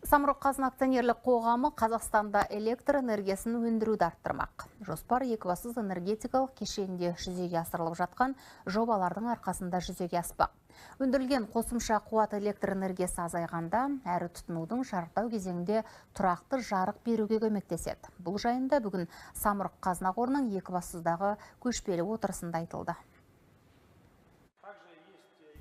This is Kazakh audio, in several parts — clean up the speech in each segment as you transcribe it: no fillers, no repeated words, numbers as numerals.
Самұрық Қазына акционерлік қоғамы Қазақстанда электр энергиясын өндіруді арттырмақ. Жоспар Екібастұз энергетикалық кешенінде жүзеге асырылып жатқан жобалардың арқасында жүзеге аспақ. Өндірілген қосымша қуат электр энергиясы азайғанда, әрі тұтынудың шарықтау кезеңінде тұрақты жарық беруге көмектеседі. Бұл жайында бүгін Самұрық Қазына қорының Екібастұздағы көшпелі отырысында айтылды.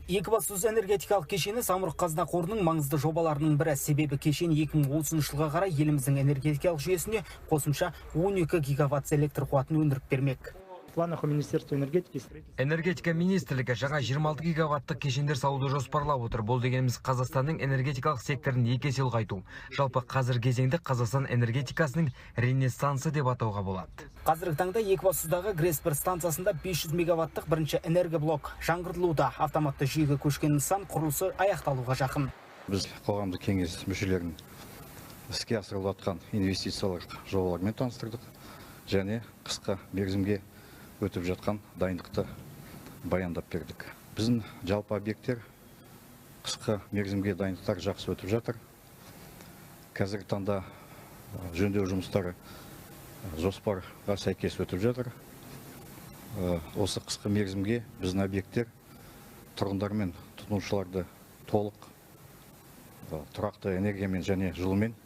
Екібастұз энергетикалық кешені Самұрық Қазына қорының маңызды жобаларының бірі. Себебі кешен 2030 жылға қарай еліміздің энергетикалық жүйесіне қосымша 12 гигаватт электр қуатын өндіріп бермек. В планах у Министерства энергетики строительства. Энергетика министрлігі жаңа 26 гигаваттық кешендер салуды жоспарлап отыр. Бұл дегеніміз Қазақстанның энергетикалық секторын екі есе ұлғайту. Жалпы қазір кезеңді Қазақстан энергетикасының ренессансы деп атауға болады. Қазіргі таңда Екібастұздағы ГРЭС 1 станциясында 500 мегаваттық бірінші энергоблок жаңғыртылуда. Автоматты жүйеге көшкен нысан құрылысы аяқталуға жақын. Біз қоғамдық кеңес мүшелерін іске асырылып жатқан инвестициялық жобалармен таныстырдық және қысқа мерзімге өтіп жатқан дайындықты баяндап бердік. Біздің жалпы объекттер қысқы мерзімге дайындықтар жақсы өтіп жатыр. Қазіргі таңда жөндеу жұмыстары жоспарға сәйкес өтіп жатыр. Осы қысқы мерзімге біздің объекттер тұрғындар мен тұтынушыларды толық тұрақты энергиямен және жылумен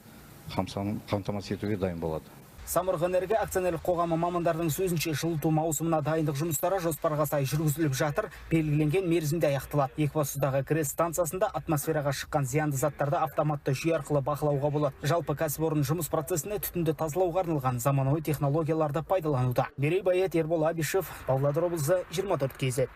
қамтамасыз етуге дайын болады. Самұрық Энерго акционерлік қоғамы мамандардың сөзінше, жылыту маусымына дайындық жұмыстары жоспарға сай жүргізіліп жатыр, белгіленген мерзімде аяқталады. Екібастұздағы ГРЭС станциясында атмосфераға шыққан зиянды заттарды автоматты жүйе арқылы бақылауға болады. Жалпы кәсіпорын жұмыс процесінде түтінді тазалауға арналған заманауи технологияларды пайдалануда. Мерей Баят, Ербол Абишев, Павлодар облысы, 24 KZ.